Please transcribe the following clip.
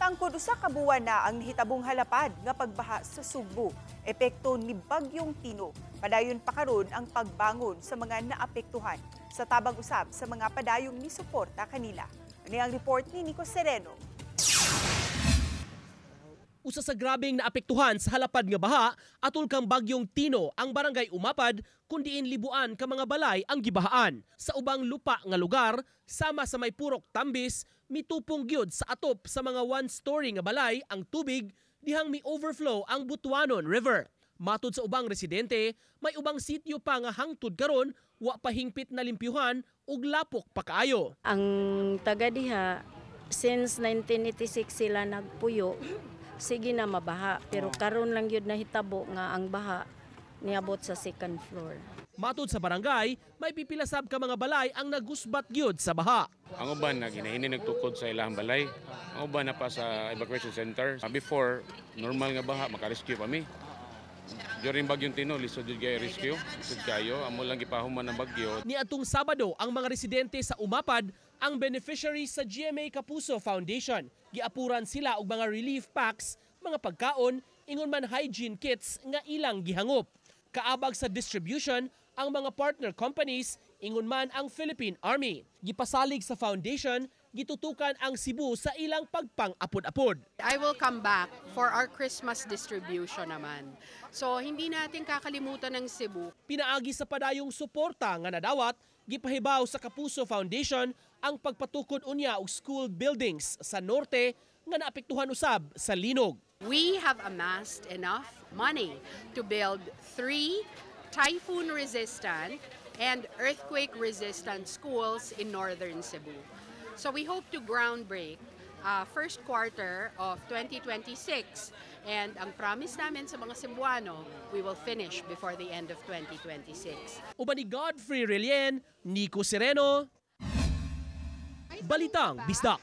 Sangkod 1 ka buwan na ang nahitabong halapad nga pagbaha sa Sugbo. Epekto ni Bagyong Tino. Padayon pa karon ang pagbangon sa mga naapektuhan sa tabang usab sa mga padayong misuporta kanila. Ani ang report ni Nico Sereno. Usa sa grabeng naapektuhan sa halapad nga baha atol kang Bagyong Tino ang Barangay Umapad, kun diin libuan ka mga balay ang gibahaan. Sa ubang lupa nga lugar, sama sa may Purok Tambis, mitupong gyud sa atop sa mga one-story nga balay ang tubig dihang mi-overflow ang Butuanon River. Matud sa ubang residente, may ubang sityo pa nga hangtod karon wa pa hingpit na limpyuhan ug lapok pa kaayo. Ang taga diha, since 1986 sila nagpuyo, sige na mabaha. Pero karon lang yun nahitabo nga ang baha niabot sa second floor. Matud sa barangay, may pipila sab ka mga balay ang nagusbat gyud sa baha. Ang uban naghinahini nagtukod sa ilahang balay. Ang uban na pa sa evacuation center. Before, normal nga baha, makarescue pa mi. During Bagyong Tino, lisod jud kaayo rescue. Lisod kayo, amo lang gipahuman ng bagyo. Niadtong Sabado, ang mga residente sa Umapad ang beneficiaries sa GMA Kapuso Foundation. Giapuran sila og mga relief packs, mga pagkaon, ingon man hygiene kits nga ilang gihangop. Kaabag sa distribution ang mga partner companies, ingon man ang Philippine Army. Gipasalig sa foundation, gitutukan ang Cebu sa ilang pagpang-apod-apod. I will come back for our Christmas distribution naman. So hindi natin kakalimutan ng Cebu. Pinaagi sa padayong suporta nga nadawat, gipahibaw sa Kapuso Foundation ang pagpatukod unya og school buildings sa norte nga naapektuhan usab sa linog. We have amassed enough money to build three typhoon-resistant and earthquake-resistant schools in northern Cebu. So we hope to groundbreak first quarter of 2026. And ang promise namin sa mga Cebuano, we will finish before the end of 2026. Uban ni Godfrey Relien, Nico Sereno, Balitang Bisdak.